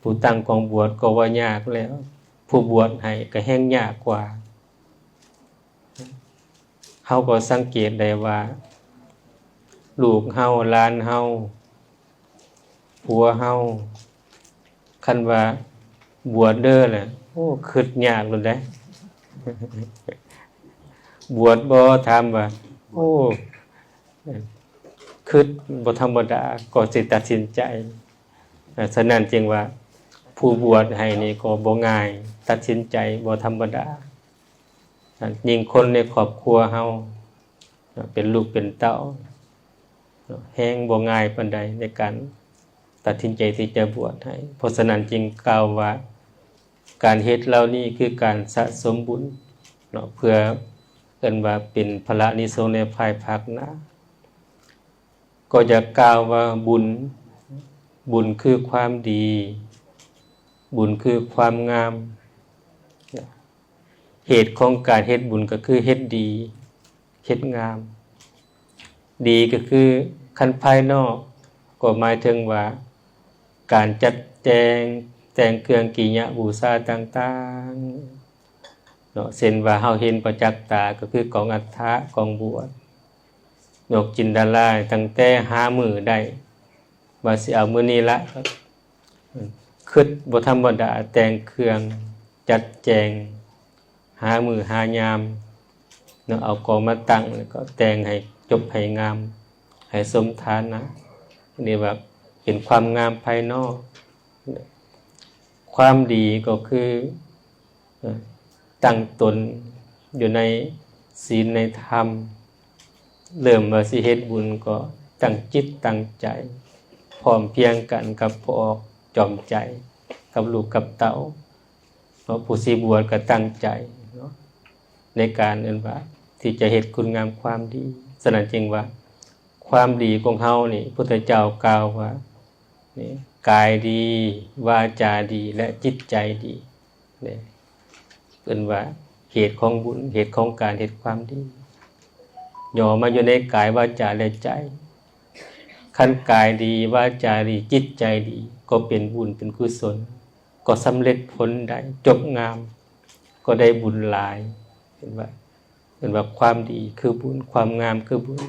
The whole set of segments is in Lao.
ຜູ້ຕັ້ງກອງບວດກໍວ່າຍາກແລ້ວ, ຜູ້ບວດໃຫ້ກໍແຮ່ງຍາກກວ່າ. ເຮົາກໍສັງເກດໄດ້ວ່າ ລູກເຮົາ, ຫຼານເຮົາ, ຜົວເຮົາ, ຄັນວ່າບວດເດີລະ, ໂອ້, ຄິດຍາກໂລດເດ້. ບວດບໍ່? ຖາມວ່າ, ໂອ້, ຄິດບໍ່ທຳມະດາ ກໍຊິຕັດສິນໃຈ. ສະນັ້ນຈຶ່ງວ່າ ຜູ້ບວດໃຫ້ນີ້ກໍບໍ່ງ່າຍ, ຕັດສິນໃຈບໍ່ທຳມະດາ. ຍິ່ງຄົນໃນຄອບຄົວເຮົາ ເປັນລູກເປັນເຕົ້າ ແຮ່ງບໍ່ງ່າຍປານໃດໃນການຕັດສິນໃຈທີ່ຈະບວດໃຫ້. ເພາະສະນັ້ນຈຶ່ງກ່າວວ່າ ການເຮັດເຫຼົ່ານີ້ຄືການສະສົມບຸນເນາະ, ເພື່ອເອີ້ນວ່າເປັນພະລາອານິສົງໃນພາຍພາກໜ້າ. ກໍຢາກກ່າວວ່າບຸນ, ບຸນຄືຄວາມດີ, ບຸນຄືຄວາມງາມ. ເຫດຂອງການເຮັດບຸນກໍຄືເຮັດດີ, ເຮັດງາມ. ດີກໍຄືຄັນພາຍນອກ ກໍໝາຍເຖິງວ່າການຈັດແຈງ, ແຕ່ງເຄື່ອງກິລິຍາບູຊາຕ່າງໆເນາະ, ເຊັ່ນວ່າເຮົາເຫັນປະຈັກຕາ ກໍຄືກອງອັດຖະ, ກອງບວດ, ຍົກຈິນດາລາ, ຕັ້ງແຕ່ຫາມື້ໄດ້ ວ່າຊິເອົາມື້ນີ້ລະ, ຄຶດບໍ່ທຳມະດາ, ແຕ່ງເຄື່ອງ, ຈັດແຈງ, ຫາມື້ຫາຍາມເນາະ, ເອົາກອງມາຕັ້ງ ແລ້ວກໍແຕ່ງໃຫ້ຈົບໃຫ້ງາມ, ໃຫ້ສົມຖານະ. ນີ້ວ່າເປັນຄວາມງາມພາຍນອກ. ຄວາມດີກໍຄື ເອີ ຕັ້ງຕົນຢູ່ໃນສິນໃນທຳ, ເລີ່ມວ່າຊິເຮັດບຸນກໍຕັ້ງຈິດຕັ້ງໃຈ, ພ້ອມພຽງກັນກັບພໍ່ອອກຈອມໃຈ ກັບລູກກັບເຕົ້າເນາະ, ຜູ້ຊິບວດກໍຕັ້ງໃຈເນາະ ໃນການ ເອີ້ນວ່າ ທີ່ຈະເຮັດຄຸນງາມຄວາມດີ. ສະນັ້ນຈຶ່ງວ່າ ຄວາມດີຂອງເຮົານີ້ ພຸດທະເຈົ້າກ່າວວ່າ ນີ້ ກາຍດີ, ວາຈາດີ ແລະ ຈິດໃຈດີ. ເດ້ ເອີ້ນວ່າເຫດຂອງບຸນ, ເຫດຂອງການເຮັດຄວາມດີ ຫຍໍ້ມາຢູ່ໃນກາຍ, ວາຈາ ແລະ ໃຈ. ຄັນກາຍດີ, ວາຈາດີ, ຈິດໃຈດີ ກໍເປັນບຸນເປັນກຸສົນ, ກໍສຳເລັດຜົນໄດ້, ຈົບງາມ, ກໍໄດ້ບຸນຫຼາຍ. ເຫັນວ່າ ເອີ້ນວ່າຄວາມດີຄືບຸນ, ຄວາມງາມຄືບຸນ.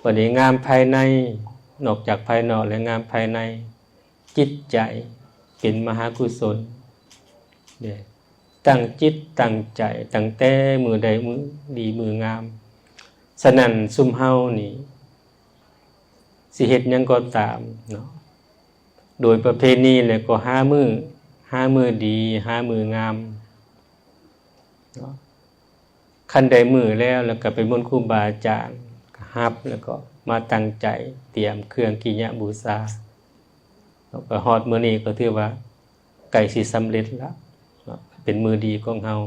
ບັດນີ້ງາມພາຍໃນ, ນອກຈາກພາຍນອກແລ້ວ ງາມພາຍໃນ, ຈິດໃຈເປັນມະຫາກຸສົນເດ້. ຕັ້ງຈິດຕັ້ງໃຈຕັ້ງແຕ່ມື້ໃດມື້ດີມື້ງາມ. ສະນັ້ນຊຸມເຮົານີ້ ຊິເຮັດຫຍັງກໍຕາມເນາະ, ໂດຍປະເພນີແລ້ວກໍຫາມື້, ຫາມື້ດີ, ຫາມື້ງາມເນາະ. ຄັນໄດ້ມື້ແລ້ວ ແລ້ວກໍໄປມົນຄູບາອາຈານ, ຮັບ ແລ້ວກໍມາຕັ້ງໃຈຕຽມເຄື່ອງກິລິຍາບູຊາ, ແລ້ວກໍຮອດມື້ນີ້ກໍຖືວ່າໃກ້ຊິສຳເລັດລະເນາະ, ເປັນມື້ດີຂອງເຮົາ.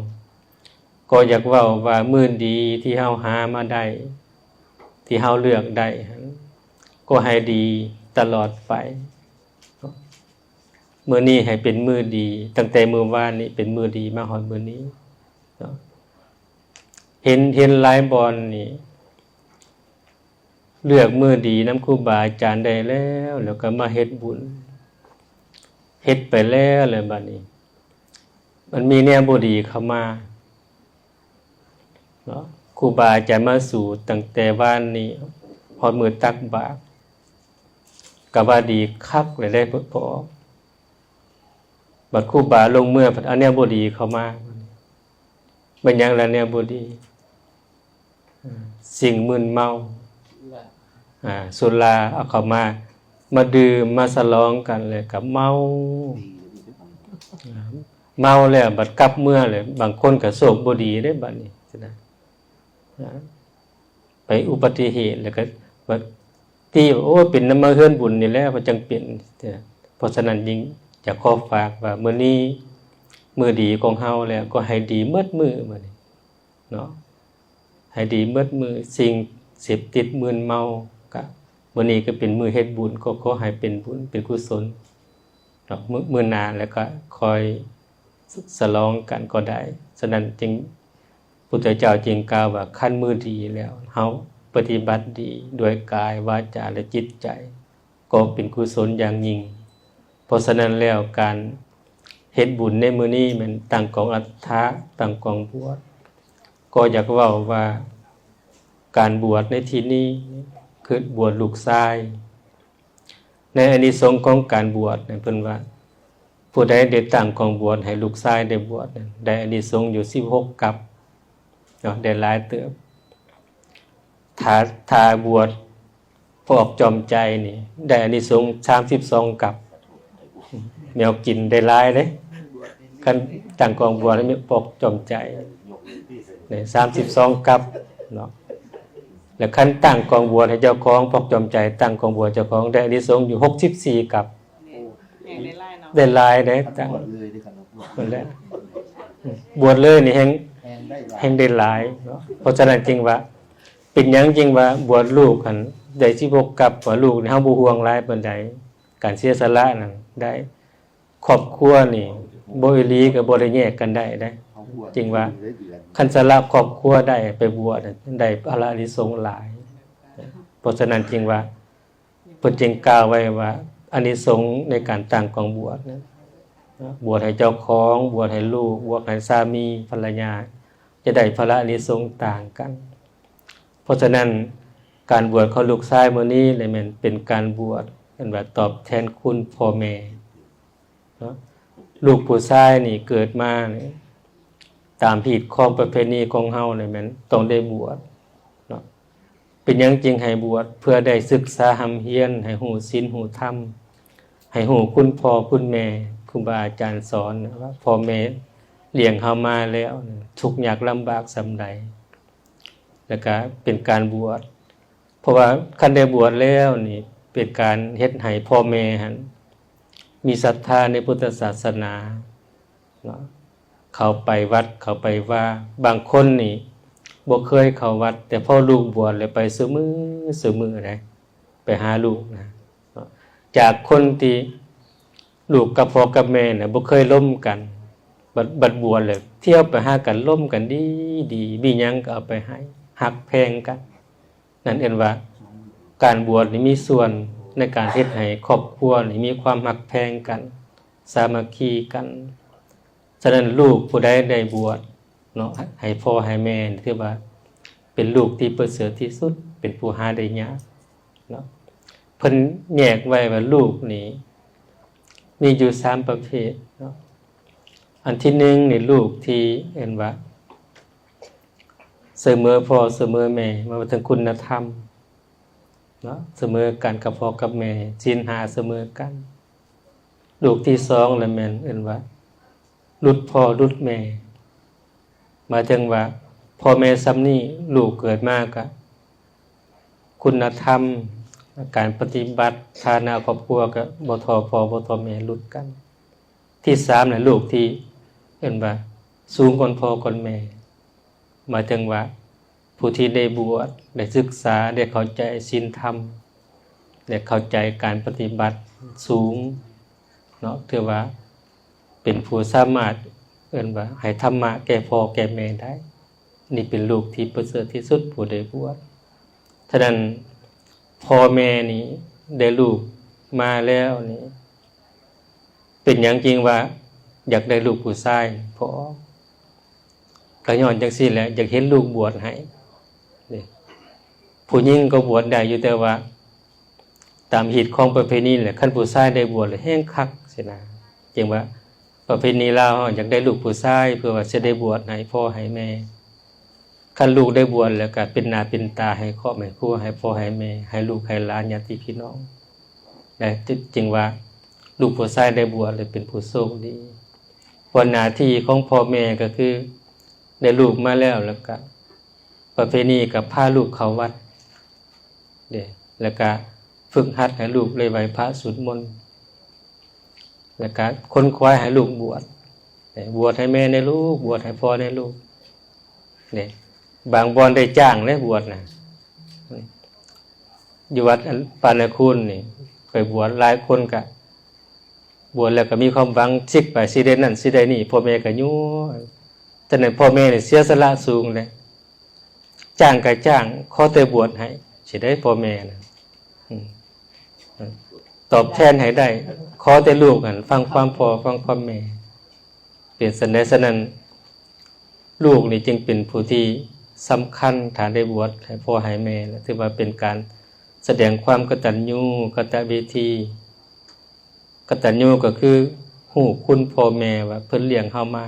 ກໍຢາກເວົ້າວ່າມື້ດີທີ່ເຮົາຫາມາໄດ້, ທີ່ເຮົາເລືອກໄດ້ຫັ້ນ ກໍໃຫ້ດີຕະຫຼອດໄປ. ມື້ນີ້ໃຫ້ເປັນມື້ດີ, ຕັ້ງແຕ່ມື້ວານນີ້ເປັນມື້ດີມາຮອດມື້ນີ້ເນາະ. ເຫັນ, ເຫັນຫຼາຍບ່ອນນີ້ ເລືອກມື້ດີນຳຄູບາອາຈານໄດ້ແລ້ວ, ແລ້ວກໍມາເຮັດບຸນ, ເຮັດໄປແລ້ວ, ແລ້ວບັດນີ້ມັນມີແນວບໍ່ດີເຂົ້າມາເນາະ. ຄູບາອາຈານມາສູດຕັ້ງແຕ່ວານນີ້ຮອດມື້ຕັກບາດ ກໍວ່າດີຄັກແລ້ວເດ້ ພໍອອກ. ບັດຄູບາລົງເມືອ ພັດເອົາແນວບໍ່ດີເຂົ້າມາ. ແມ່ນຫຍັງລະແນວບໍ່ດີ? ສິ່ງມຶນເມົາ, ອ່າ, ສຸລາເອົາເຂົ້າມາ, ມາດື່ມ, ມາສະຫຼອງກັນ ແລ້ວກໍເມົາ. ອ່າ, ເມົາແລ້ວບັດກັບເມືອແລ້ວ ບາງຄົນກໍໂຊກບໍ່ດີເດ້ບັດນີ້, ນະ. ອ່າ, ໄປອຸບັດຕິເຫດ ແລ້ວກໍວ່າຕິວ່າ ໂອ້ຍ ເປັນນຳມາເຮືອນບຸນນີ້ແຫຼະ ວ່າຈັ່ງເປັນ. ເພາະສະນັ້ນ ຍິ່ງຢາກຂໍຝາກວ່າ ມື້ນີ້ມື້ດີຂອງເຮົາແລ້ວ ກໍໃຫ້ດີໝົດມື້ມື້ນີ້ເນາະ, ໃຫ້ດີໝົດມື້. ສິ່ງເສບຕິດມຶນເມົາ ກະ ມື້ນີ້ກໍເປັນມື້ເຮັດບຸນ, ກໍຂໍໃຫ້ເປັນບຸນເປັນກຸສົນເນາະ. ມື້ ມື້ໜ້າແລ້ວກໍຄ່ອຍສະຫຼອງກັນກໍໄດ້. ສະນັ້ນຈຶ່ງ ພຸດທະເຈົ້າຈຶ່ງກ່າວວ່າ ຄັນມື້ດີແລ້ວ ເຮົາປະຕິບັດດີດ້ວຍກາຍ, ວາຈາ ແລະ ຈິດໃຈ ກໍເປັນກຸສົນຢ່າງຍິ່ງ. ພາະສະນັ້ນແລ້ວ ການເຮັດບຸນໃນມື້ນີ້ແມ່ນຕັ້ງກອງອັດຖະ, ຕັ້ງກອງບວດ. ກໍຢາກເວົ້າວ່າ ການບວດໃນທີ່ນີ້ ຄືບວດລູກຊາຍ. ໃນອານິສົງຂອງການບວດນັ້ນ ເພິ່ນວ່າ ຜູ້ໃດໄດ້ຕັ້ງກອງບວດໃຫ້ລູກຊາຍໄດ້ບວດນັ້ນ ໄດ້ອານິສົງຢູ່ສິບຫົກກັບເນາະ, ໄດ້ຫຼາຍເຕີບ. ຖ້າ ຖ້າບວດພອກຈອມໃຈນີ້ ໄດ້ອານິສົງສາມສິບສອງກັບ. ແນວກິນໄດ້ຫຼາຍເດ້ ຄັນຕັ້ງກອງບວດໃຫ້ພອກຈອມໃຈ ໄດ້ສາມສິບສອງກັບເນາະ. ແລະ ຄັນຕັ້ງກອງບວດໃຫ້ເຈົ້າຂອງ ພອກຈອມໃຈຕັ້ງກອງບວດເຈົ້າຂອງ ໄດ້ອານິສົງຢູ່ຫົກສິບສີ່ກັບ. ແຮງໄດ້ຫຼາຍເນາະ ໄດ້ຫຼາຍເດ້. ຕັ້ງ ບວດເລີຍເດ້ ນັ້ນແຫຼະ ບວດເລີຍນີ້ແຮງ ແຮງໄດ້ຫຼາຍ ແຮງໄດ້ຫຼາຍເນາະ. ເພາະສະນັ້ນຈຶ່ງວ່າ ເປັນຫຍັງຈຶ່ງວ່າບວດລູກຫັ້ນໄດ້ສິບຫົກກັບ ວ່າລູກນີ້ເຮົາບໍ່ຫ່ວງຫຼາຍປານໃດ, ການເສຍສະຫຼະນັ້ນໄດ້. ຄອບຄົວນີ້ບໍ່ອີ່ຫຼີກໍບໍ່ໄດ້ແຍກກັນໄດ້ເດ້. ຈຶ່ງວ່າຄັນສະຫຼະຄອບຄົວໄດ້ໄປບວດ ໄດ້ພະລະອານິສົງຫຼາຍ. ເພາະສະນັ້ນຈຶ່ງວ່າ ເພິ່ນຈຶ່ງກ່າວໄວ້ວ່າ ອານິສົງໃນການຕັ້ງກອງບວດນັ້ນ ບວດໃຫ້ເຈົ້າຂອງ, ບວດໃຫ້ລູກ, ບວດໃຫ້ສາມີພັນລະຍາ ຈະໄດ້ພະລະອານິສົງຕ່າງກັນ. ເພາະສະນັ້ນ ການບວດຂອງລູກຊາຍມື້ນີ້ລະແມ່ນເປັນການບວດ ເອີ້ນວ່າຕອບແທນຄຸນພໍ່ແມ່ເນາະ. ລູກຜູ້ຊາຍນີ້ເກີດມານີ້ ຕາມຮີດຄອງປະເພນີຂອງເຮົານີ້ແມ່ນຕ້ອງໄດ້ບວດເນາະ. ເປັນຫຍັງຈຶ່ງໃຫ້ບວດ? ເພື່ອໄດ້ສຶກສາຮ່ຳຮຽນ ໃຫ້ຮູ້ສິນຮູ້ທຳ ໃຫ້ຮູ້ຄຸນພໍ່ຄຸນແມ່. ຄູບາອາຈານສອນວ່າ ພໍ່ແມ່ລ້ຽງເຮົາມາແລ້ວທຸກຍາກລຳບາກສ່ຳໃດ. ແລ້ວກະເປັນການບວດ ເພາະວ່າຄັນໄດ້ບວດແລ້ວນີ້ ເປັນການເຮັດໃຫ້ພໍ່ແມ່ຫັ້ນມີສັດທາໃນພຸດທະສາສະໜາເນາະ, ເຂົ້າໄປວັດ ເຂົ້າໄປວາ. ບາງຄົນນີ້ບໍ່ເຄີຍເຂົ້າວັດ ແຕ່ພໍລູກບວດແລ້ວໄປຊຸມື້ ຊຸມື້ໃດ໋ ໄປຫາລູກນະ. ຈາກຄົນທີ່ລູກກັບພໍ່ກັບແມ່ນະບໍ່ເຄີຍລົມກັນ ບັດ ບັດບວດແລ້ວທ່ຽວໄປຫາກັນ ລົມກັນດີໆ ມີຫຍັງກໍເອົາໄປໃຫ້ ຮັກແພງກັນ. ນັ້ນເອີ້ນວ່າການບວດນີ້ມີສ່ວນໃນການເຮັດໃຫ້ຄອບຄົວນີ້ມີຄວາມຮັກແພງກັນ ສາມັກຄີກັນ. ສະນັ້ນ ລູກຜູ້ໃດໄດ້ບວດເນາະ ໃຫ້ພໍ່ໃຫ້ແມ່ ຖືວ່າເປັນລູກທີ່ປະເສີດທີ່ສຸດ ເປັນຜູ້ຫາໄດ້ຍາກເນາະ. ເພິ່ນແຍກໄວ້ວ່າລູກນີ້ມີຢູ່ສາມປະເພດເນາະ. ອັນທີໜຶ່ງນີ້ ລູກທີ່ເອີ້ນວ່າສະເໝີພໍ່ສະເໝີແມ່ ມາເຖິງຄຸນນະທຳເນາະ ສະເໝີກັນກັບພໍ່ກັບແມ່ ສິນຫ້າສະເໝີກັນ. ລູກທີສອງລະແມ່ນເອີ້ນວ່າ ຫຼຸດພໍ່ຫຼຸດແມ່ ໝາຍເຖິງວ່າພໍ່ແມ່ຊ່ຳນີ້ ລູກເກີດມາກະ ຄຸນນະທຳ ການປະຕິບັດ ຖານະຄອບຄົວກະບໍ່ທໍ່ພໍ່ບໍ່ທໍ່ແມ່ ຫຼຸດກັນ. ທີສາມນະ ລູກທີ່ເອີ້ນວ່າສູງກ່ອນພໍ່ກ່ອນແມ່ ໝາຍເຖິງວ່າຜູ້ທີ່ໄດ້ບວດ ໄດ້ສຶກສາ ໄດ້ເຂົ້າໃຈສິນທຳ ໄດ້ເຂົ້າໃຈການປະຕິບັດສູງເນາະ ຖືວ່າເປັນຜູ້ສາມາດເອີ້ນວ່າໃຫ້ທຳມະແກ່ພໍ່ແກ່ແມ່ໄດ້. ນີ້ເປັນລູກທີ່ປະເສີດທີ່ສຸດ ຜູ້ໄດ້ບວດ. ສະນັ້ນ ພໍ່ແມ່ນີ້ໄດ້ລູກມາແລ້ວນີ້ ເປັນຫຍັງຈຶ່ງວ່າຢາກໄດ້ລູກຜູ້ຊາຍ? ເພາະກະຍ້ອນຈັ່ງຊີ້ແຫຼະ ຢາກເຫັນລູກບວດໃຫ້ເດ້. ຜູ້ຍິງກໍບວດໄດ້ຢູ່ ແຕ່ວ່າຕາມຮີດຄອງປະເພນີແຫຼະ ຄັນຜູ້ຊາຍໄດ້ບວດແລ້ວແຮງຄັກຊີ້ນະ. ຈຶ່ງວ່າປະເພນີລາວເຮົາຢາກໄດ້ລູກຜູ້ຊາຍ ເພື່ອວ່າຊິໄດ້ບວດໃຫ້ພໍ່ໃຫ້ແມ່. ຄັນລູກໄດ້ບວດແລ້ວກະເປັນໜ້າເປັນຕາໃຫ້ຄອບໃຫ້ຄົວ ໃຫ້ພໍ່ໃຫ້ແມ່ ໃຫ້ລູກໃຫ້ຫຼານ ຍາດຕິພີ່ນ້ອງ ແລະ ຈຶ່ງວ່າລູກຜູ້ຊາຍໄດ້ບວດແລ້ວເປັນຜູ້ໂຊກດີ. ເພາະໜ້າທີ່ຂອງພໍ່ແມ່ກໍຄືໄດ້ລູກມາແລ້ວ ແລ້ວກະປະເພນີກໍພາລູກເຂົ້າວັດເດ້ ແລ້ວກະຝຶກຫັດໃຫ້ລູກໄດ້ໄຫວ້ພະສວດມົນ ແລ້ວກະຂົນຂວາຍໃຫ້ລູກບວດ ບວດໃຫ້ແມ່ແດ່ລູກ ບວດໃຫ້ພໍ່ແດ່ລູກເດ້. ບາງບ່ອນໄດ້ຈ້າງເດ້ບວດນະ ຢູ່ວັດອັນປານນາຄູນນີ້ ໄປບວດ ຫຼາຍຄົນກະບວດແລ້ວກະມີຄວາມຫວັງ ຊິກໄປຊິໄດ້ນັ້ນຊິໄດ້ນີ້ ພໍ່ແມ່ກະຍູ້. ສະນັ້ນພໍ່ແມ່ນີ້ເສຍສະຫຼະສູງເດ້ ຈ້າງກະຈ້າງ ຂໍແຕ່ບວດໃຫ້ ຊິໄດ້ພໍ່ແມ່ນະ. ອືມ ຕອບແທນໃຫ້ໄດ້. ຂໍແຕ່ລູກຫັ້ນຟັງຄວາມພໍ່ ຟັງຄວາມແມ່. ເປັນຊັ້ນໃດ? ສະນັ້ນ ລູກນີ້ຈຶ່ງເປັນຜູ້ທີ່ສຳຄັນ ຖ້າໄດ້ບວດໃຫ້ພໍ່ໃຫ້ແມ່ ແລະ ຖືວ່າເປັນການສະແດງຄວາມກະຕັນຍູກະຕະເວທີ. ກະຕັນຍູກໍຄືຮູ້ຄຸນພໍ່ແມ່ວ່າເພິ່ນລ້ຽງເຮົາມາ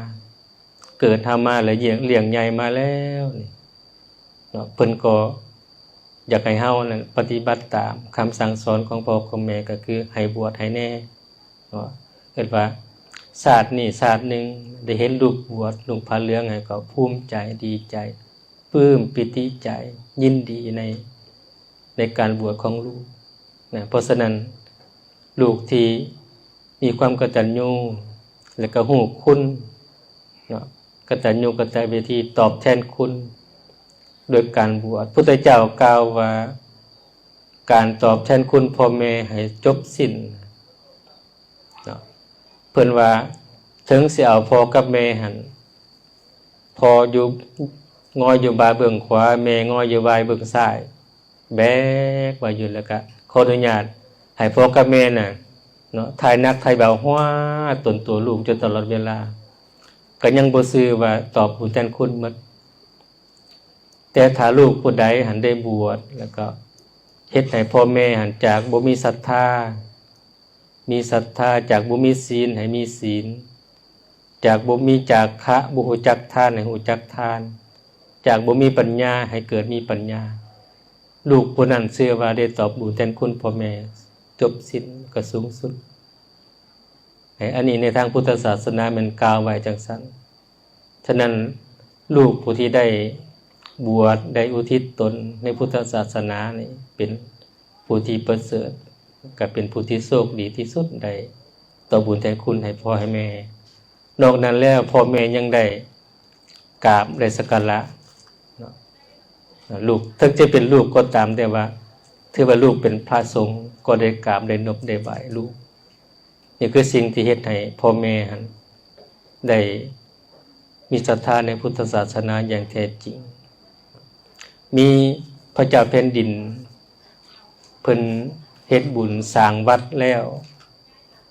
ເກີດເຮົາມາ ແລະ ລ້ຽງ ລ້ຽງໃຫຍ່ມາແລ້ວນີ້ເນາະ ເພິ່ນກໍຢາກໃຫ້ເຮົານັ້ນປະຕິບັດຕາມຄຳສັ່ງສອນຂອງພໍ່ຂອງແມ່ ກໍຄືໃຫ້ບວດໃຫ້ແດ່ເນາະ. ເອີ້ນວ່າຊາດນີ້ຊາດໜຶ່ງໄດ້ເຫັນລູກບວດ ນຸ່ງຜ້າເຫຼືອງໃຫ້ກໍພູມໃຈ ດີໃຈ ປຶ້ມປີຕິໃຈ ຍິນດີໃນ ໃນການບວດຂອງລູກນະ. ເພາະສະນັ້ນ ລູກທີ່ມີຄວາມກະຕັນຍູ ແລະ ກໍຮູ້ຄຸນເນາະ ກະຕັນຍູກະຕະເວທີ ຕອບແທນຄຸນໂດຍການບວດ. ພຸດທະເຈົ້າກ່າວວ່າ ການຕອບແທນຄຸນພໍ່ແມ່ໃຫ້ຈົບສິ້ນເນາະ. ເພິ່ນວ່າ ເຖິງຊິເອົາພໍ່ກັບແມ່ຫັ້ນ ພໍ່ຢູ່ ງອຍຢູ່ບ່າເບື້ອງຂວາ ແມ່ງອຍຢູ່ບ່າເບື້ອງຊ້າຍ ແບກໄວ້ຢູ່ ແລ້ວກະຂໍອະນຸຍາດໃຫ້ພໍ່ກັບແມ່ນະເນາະ ຖ່າຍໜັກຖ່າຍເບົາ ຫົວຕົນຕົວລູກຢູ່ຕະຫຼອດເວລາ ກໍຍັງບໍ່ຊື່ວ່າຕອບບຸນແທນຄຸນໝົດ. ແຕ່ຖ້າລູກຜູ້ໃດຫັ້ນໄດ້ບວດ ແລ້ວກໍເຮັດໃຫ້ພໍ່ແມ່ຫັ້ນຈາກບໍ່ມີສັດທາ ມີສັດທາ ຈາກບໍ່ມີສິນໃຫ້ມີສິນ ຈາກບໍ່ມີຈາຄະ ບໍ່ຮູ້ຈັກທານໃຫ້ຮູ້ຈັກທານ ຈາກບໍ່ມີປັນຍາໃຫ້ເກີດມີປັນຍາ ລູກຜູ້ນັ້ນຊື່ວ່າໄດ້ຕອບບຸນແທນຄຸນພໍ່ແມ່ຈົບສິ້ນ ກໍສູງສຸດ. ອັນນີ້ໃນທາງພຸດທະສາສະໜາແມ່ນກ່າວໄວ້ຈັ່ງຊັ້ນ. ສະນັ້ນ ລູກຜູ້ທີ່ໄດ້ບວດ ໄດ້ອຸທິດຕົນໃນພຸດທະສາສະໜານີ້ ເປັນຜູ້ທີ່ປະເສີດ ກໍເປັນຜູ້ທີ່ໂຊກດີທີ່ສຸດ ໄດ້ຕອບບຸນແທນຄຸນໃຫ້ພໍ່ໃຫ້ແມ່. ນອກນັ້ນແລ້ວ ພໍ່ແມ່ຍັງໄດ້ກາບໄດ້ສັກກາລະເນາະ ລູກ ເຖິງຈະເປັນລູກກໍຕາມ ແຕ່ວ່າຖືວ່າລູກເປັນພະສົງ ກໍໄດ້ກາບໄດ້ນົບໄດ້ໄຫວ້ລູກ. ນີ້ຄືສິ່ງທີ່ເຮັດໃຫ້ພໍ່ແມ່ຫັ້ນໄດ້ມີສັດທາໃນພຸດທະສາສະໜາຢ່າງແທ້ຈິງ. ມີພະເຈົ້າແຜ່ນດິນ ເພິ່ນເຮັດບຸນສ້າງວັດແລ້ວ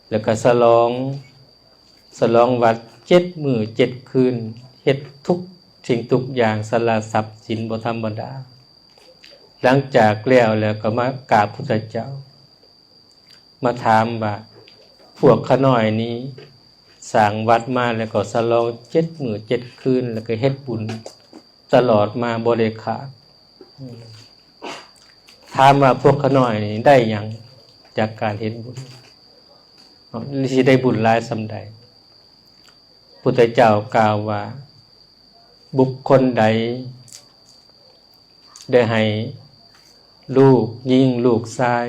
ແລ້ວກໍສະຫຼອງ ສະຫຼອງວັດເຈັດມື້ເຈັດຄືນ ເຮັດທຸກສິ່ງທຸກຢ່າງ ສາລະຊັບສິນບໍ່ທຳມະດາ. ຫຼັງຈາກແລ້ວ ແລ້ວກໍມາກາບພຸດທະເຈົ້າ ມາຖາມວ່າ ພວກຂ້ານ້ອຍນີ້ສ້າງວັດມາ ແລ້ວກໍສະຫຼອງເຈັດມື້ເຈັດຄືນ ແລ້ວກໍເຮັດບຸນຕະຫຼອດມາບໍ່ໄດ້ຂາດ. ຖາມວ່າພວກຂ້ານ້ອຍນີ້ໄດ້ຫຍັງຈາກການເຮັດບຸນ? ເນາະ ຊິໄດ້ບຸນຫຼາຍສ່ຳໃດ? ພຸດທະເຈົ້າກ່າວວ່າ ບຸກຄົນໃດ ໄດ້ໃຫ້ລູກຍິງລູກຊາຍ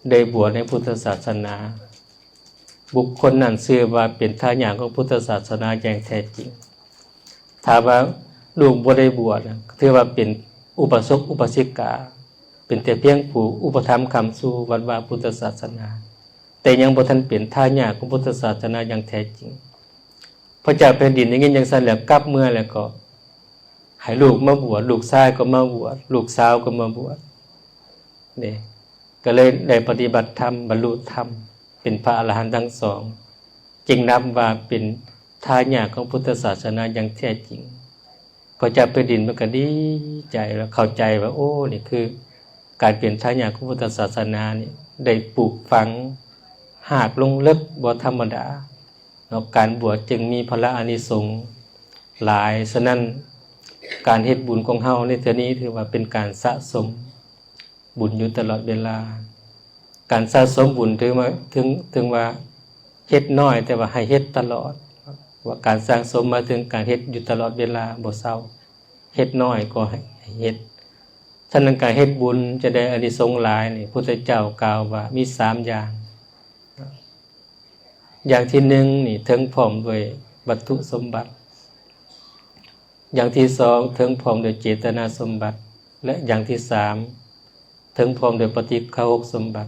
ໄດ້ບວດໃນພຸດທະສາສະໜາ, ບຸກຄົນນັ້ນຊື່ວ່າເປັນທາຍາດຂອງພຸດທະສາສະໜາຢ່າງແທ້ຈິງ. ຖ້າວ່າລູກບໍ່ໄດ້ບວດນະ, ຖືວ່າເປັນອຸປາສົກອຸປາສິກາ, ເປັນແຕ່ພຽງຜູ້ອຸປະຖຳຄ້ຳຊູວັດວາພຸດທະສາສະໜາ, ແຕ່ຍັງບໍ່ທັນເປັນທາຍາດຂອງພຸດທະສາສະໜາຢ່າງແທ້ຈິງ. ພະເຈົ້າແຜ່ນດິນໄດ້ຍິນຈັ່ງຊັ້ນແລ້ວ ກັບເມືອແລ້ວກໍໃຫ້ລູກມາບວດ, ລູກຊາຍກໍມາບວດ, ລູກສາວກໍມາບວດເດ້, ກໍເລີຍໄດ້ປະຕິບັດທຳ, ບັນລຸທຳ, ເປັນພະອະລະຫັນທັງສອງ, ຈຶ່ງນັບວ່າເປັນທາຍາດຂອງພຸດທະສາສະໜາຢ່າງແທ້ຈິງ. ພະເຈົ້າແຜ່ນດິນເພິ່ນກໍດີໃຈ ແລ້ວເຂົ້າໃຈວ່າ ໂອ້ ນີ້ຄືການເປັນທາຍາດຂອງພຸດທະສາສະໜານີ້ ໄດ້ປູກຝັງຮາກລົງເລິກບໍ່ທຳມະດາເນາະ, ການບວດຈຶ່ງມີພະລາອານິສົງຫຼາຍ. ສະນັ້ນ ການເຮັດບຸນຂອງເຮົາໃນເທື່ອນີ້ ຖືວ່າເປັນການສະສົມ ບຸນຢູ່ຕະຫຼອດເວລາ. ການສະສົມບຸນຖືວ່າ ເຖິງ ເຖິງວ່າເຮັດໜ້ອຍ ແຕ່ວ່າໃຫ້ເຮັດຕະຫຼອດ, ວ່າການສະສົມໝາຍເຖິງການເຮັດຢູ່ຕະຫຼອດເວລາ ບໍ່ເຊົາ, ເຮັດໜ້ອຍກໍໃຫ້ ໃຫ້ເຮັດ. ສະນັ້ນ ການເຮັດບຸນຈະໄດ້ອານິສົງຫຼາຍນີ້ ພຸດທະເຈົ້າກ່າວວ່າມີສາມຢ່າງ. ຢ່າງທີໜຶ່ງນີ້ ເຖິງພ້ອມດ້ວຍວັດຖຸສົມບັດ, ຢ່າງທີສອງ ເຖິງພ້ອມດ້ວຍເຈດຕະນາສົມບັດ ແລະ ຢ່າງທີສາມ ເຖິງພ້ອມດ້ວຍປະຕິຄະຫົກສົມບັດ.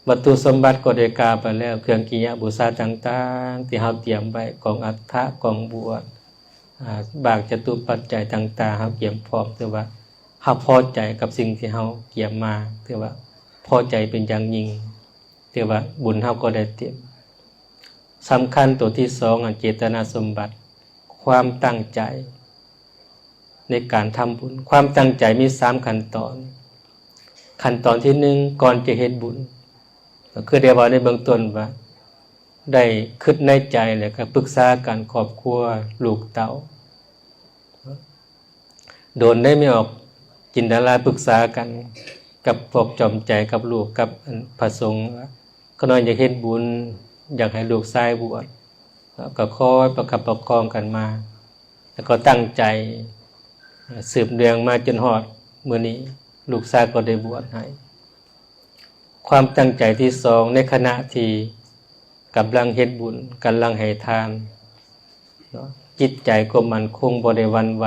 ວັດຖຸສົມບັດກໍໄດ້ກ່າວໄປແລ້ວ, ເຄື່ອງກິລິຍາບູຊາຕ່າງໆ ທີ່ເຮົາຕຽມໄວ້, ກອງອັດຖະ, ກອງບວດ, ອາ, ບາງຈະຕຸປັດໄຈຕ່າງໆ ເຮົາກຽມພ້ອມ, ຖືວ່າເຮົາພໍໃຈກັບສິ່ງທີ່ເຮົາກຽມມາ, ຖືວ່າພໍໃຈເປັນຢ່າງຍິ່ງ. ຖືວ່າບຸນເຮົາກໍໄດ້ເຕັມ. ສຳຄັນໂຕທີສອງ ອັນເຈຕນາສົມບັດ ຄວາມຕັ້ງໃຈໃນການທຳບຸນ. ຄວາມຕັ້ງໃຈມີສາມຂັ້ນຕອນ. ຂັ້ນຕອນທີໜຶ່ງ ກ່ອນຈະເຮັດບຸນ ກໍຄືໄດ້ເວົ້າໃນເບື້ອງຕົ້ນວ່າ ໄດ້ຄິດໃນໃຈ ແລ້ວກໍປຶກສາກັນ ຄອບຄົວ ລູກເຕົ້າ. ໂດນໄດ້ແມ່ອອກຈິນດາລາປຶກສາກັນກັບພວກຈອມໃຈ ກັບລູກ ກັບອັນພະສົງວ່າ ຂ້ານ້ອຍຢາກເຮັດບຸນ ຢາກໃຫ້ລູກຊາຍບວດ ກໍຄອຍປະຄັບປະຄອງກັນມາ ແລ້ວກໍຕັ້ງໃຈ ສືບເນື່ອງມາຈົນຮອດມື້ນີ້ ລູກຊາຍກໍໄດ້ບວດໃຫ້. ຄວາມຕັ້ງໃຈທີສອງ ໃນຂະນະທີ່ກຳລັງເຮັດບຸນ ກຳລັງໃຫ້ທານເນາະ ຈິດໃຈກໍໝັ້ນຄົງ ບໍ່ໄດ້ຫວັ່ນໄຫວ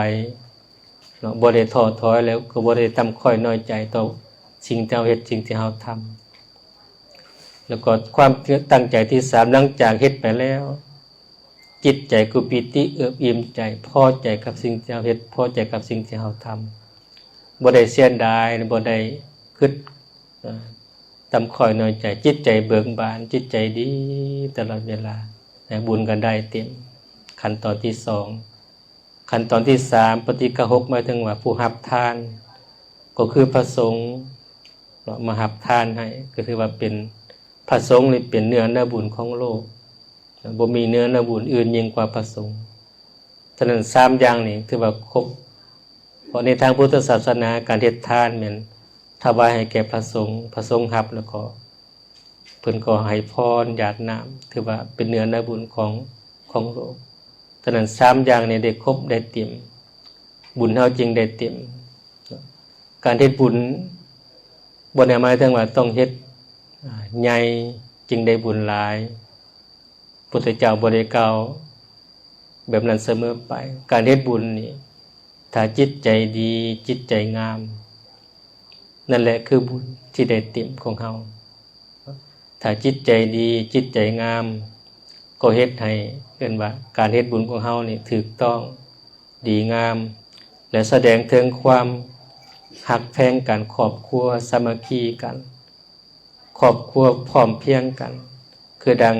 ເນາະ ບໍ່ໄດ້ທໍ້ຖອຍ ແລ້ວກໍບໍ່ໄດ້ຕ່ຳຂ້ອຍນ້ອຍໃຈຕໍ່ສິ່ງທີ່ເຮົາເຮັດ ສິ່ງທີ່ເຮົາທຳ. ແລ້ວກໍຄວາມຕັ້ງໃຈທີສາມ ຫຼັງຈາກເຮັດໄປແລ້ວ ຈິດໃຈກໍປີຕິເອິບອີ່ມໃຈ ພໍໃຈກັບສິ່ງທີ່ເຮົາເຮັດ ພໍໃຈກັບສິ່ງທີ່ເຮົາທຳ ບໍ່ໄດ້ເສຍດາຍ ບໍ່ໄດ້ຄິດ ເອີ ຕ່ຳຂ້ອຍນ້ອຍໃຈ ຈິດໃຈເບີກບານ ຈິດໃຈດີຕະຫຼອດເວລາ ແລະ ບຸນກໍໄດ້ເຕັມ. ຂັ້ນຕອນທີສອງ. ຂັ້ນຕອນທີສາມ ປະຕິຄະຫົກ ໝາຍເຖິງວ່າຜູ້ຮັບທານ ກໍຄືພະສົງເນາະ ມາຮັບທານໃຫ້ ກໍຖືວ່າເປັນພະສົງນີ້ເປັນເນື້ອນາບຸນຂອງໂລກ ບໍ່ມີເນື້ອນາບຸນອື່ນຍິ່ງກວ່າພະສົງ. ສະນັ້ນ ສາມຢ່າງນີ້ຖືວ່າຄົບ ເພາະໃນທາງພຸດທະສາສະໜາ ການເຮັດທານແມ່ນຖວາຍໃຫ້ແກ່ພະສົງ ພະສົງຮັບແລ້ວກໍ ເພິ່ນກໍໃຫ້ພອນຢາດນ້ຳ ຖືວ່າເປັນເນື້ອນາບຸນຂອງ ຂອງໂລກ. ສະນັ້ນ ສາມຢ່າງນີ້ໄດ້ຄົບໄດ້ເຕັມ ບຸນເຮົາຈຶ່ງໄດ້ເຕັມ. ການເຮັດບຸນບໍ່ໄດ້ໝາຍເຖິງວ່າຕ້ອງເຮັດ ອາ ໃຫຍ່ຈຶ່ງໄດ້ບຸນຫຼາຍ. ພຸດທະເຈົ້າບໍ່ໄດ້ກ່າວແບບນັ້ນສະເໝີໄປ. ການເຮັດບຸນນີ້ ຖ້າຈິດໃຈດີ ຈິດໃຈງາມ ນັ້ນແຫຼະຄືບຸນທີ່ໄດ້ເຕັມຂອງເຮົາ. ຖ້າຈິດໃຈດີ ຈິດໃຈງາມ ກໍເຮັດໃຫ້ ເອີ້ນວ່າ ການເຮັດບຸນຂອງເຮົານີ້ຖືກຕ້ອງ ດີງາມ ແລະ ສະແດງເຖິງຄວາມຮັກແພງກັນ, ຄອບຄົວສາມັກຄີກັນ, ຄອບຄົວພ້ອມພຽງກັນ ຄືດັ່ງ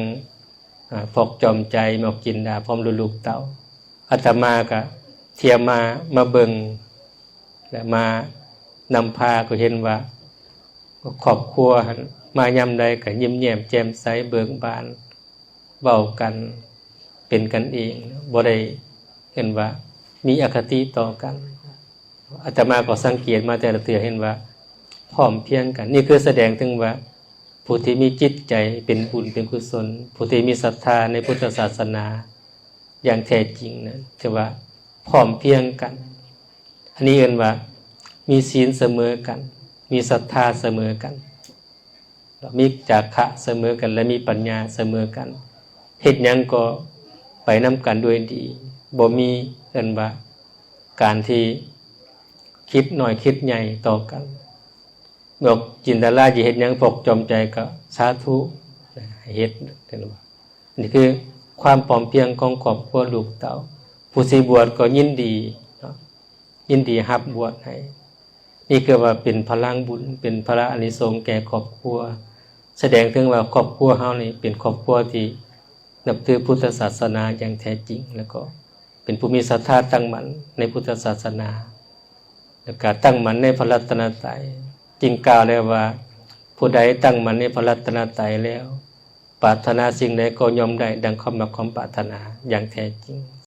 ອາ ພວກຈອມໃຈ ໝອກຈິນດາ ພ້ອມລູກໆເຕົ້າ. ອາດຕະມາກະທ່ຽວມາ ມາເບິ່ງ ແລະ ມານຳພາ ກໍເຫັນວ່າຄອບຄົວຫັ້ນ ມາຍາມໃດກໍຍິ້ມແຍ້ມແຈ່ມໃສ ເບີກບານ ເວົ້າກັນເປັນກັນເອງ ບໍ່ໄດ້ເອີ້ນວ່າມີອະຄະຕິຕໍ່ກັນ. ອາດຕະມາກໍສັງເກດມາແຕ່ລະເທື່ອເຫັນວ່າພ້ອມພຽງກັນ. ນີ້ຄືສະແດງເຖິງວ່າຜູ້ທີ່ມີຈິດໃຈເປັນບຸນເປັນກຸສົນ, ຜູ້ທີ່ມີສັດທາໃນພຸດທະສາສະໜາຢ່າງແທ້ຈິງນະ ຖືວ່າພ້ອມພຽງກັນ. ອັນນີ້ເອີ້ນວ່າມີສິນສະເໝີກັນ, ມີສັດທາສະເໝີກັນ. ມີຈາຄະສະເໝີກັນ ແລະ ມີປັນຍາສະເໝີກັນ ເຮັດຫຍັງກໍໄປນຳກັນດ້ວຍດີ ບໍ່ມີເອີ້ນວ່າການທີ່ຄິດນ້ອຍຄິດໃຫຍ່ຕໍ່ກັນ. ບອກຈິນດາລາຊິເຮັດຫຍັງ ພວກຈອມໃຈກໍສາທຸ ໃຫ້ເຮັດ. ເຫັນບໍ່? ນີ້ຄືຄວາມພ້ອມພຽງຂອງຄອບຄົວລູກເຕົ້າ. ຜູ້ຊິບວດກໍຍິນດີເນາະ ຍິນດີຮັບບວດໃຫ້. ນີ້ຄືວ່າເປັນພະລັງບຸນ ເປັນພະລະອານິສົງແກ່ຄອບຄົວ ສະແດງເຖິງວ່າຄອບຄົວເຮົານີ້ເປັນຄອບຄົວທີ່ນັບຖືພຸດທະສາສະໜາຢ່າງແທ້ຈິງ ແລ້ວກໍເປັນຜູ້ມີສັດທາຕັ້ງໝັ້ນໃນພຸດທະສາສະໜາ ແລ້ວກໍຕັ້ງໝັ້ນໃນພະລັດຕະນະໄຕ. ຈຶ່ງກ່າວແລ້ວວ່າ ຜູ້ໃດຕັ້ງໝັ້ນໃນພະລັດຕະນະໄຕແລ້ວ ປາດຖະໜາສິ່ງໃດກໍຍ່ອມໄດ້ດັ່ງຄວາມມັກຄວາມປາດຖະໜາຢ່າງແທ້ຈິງ.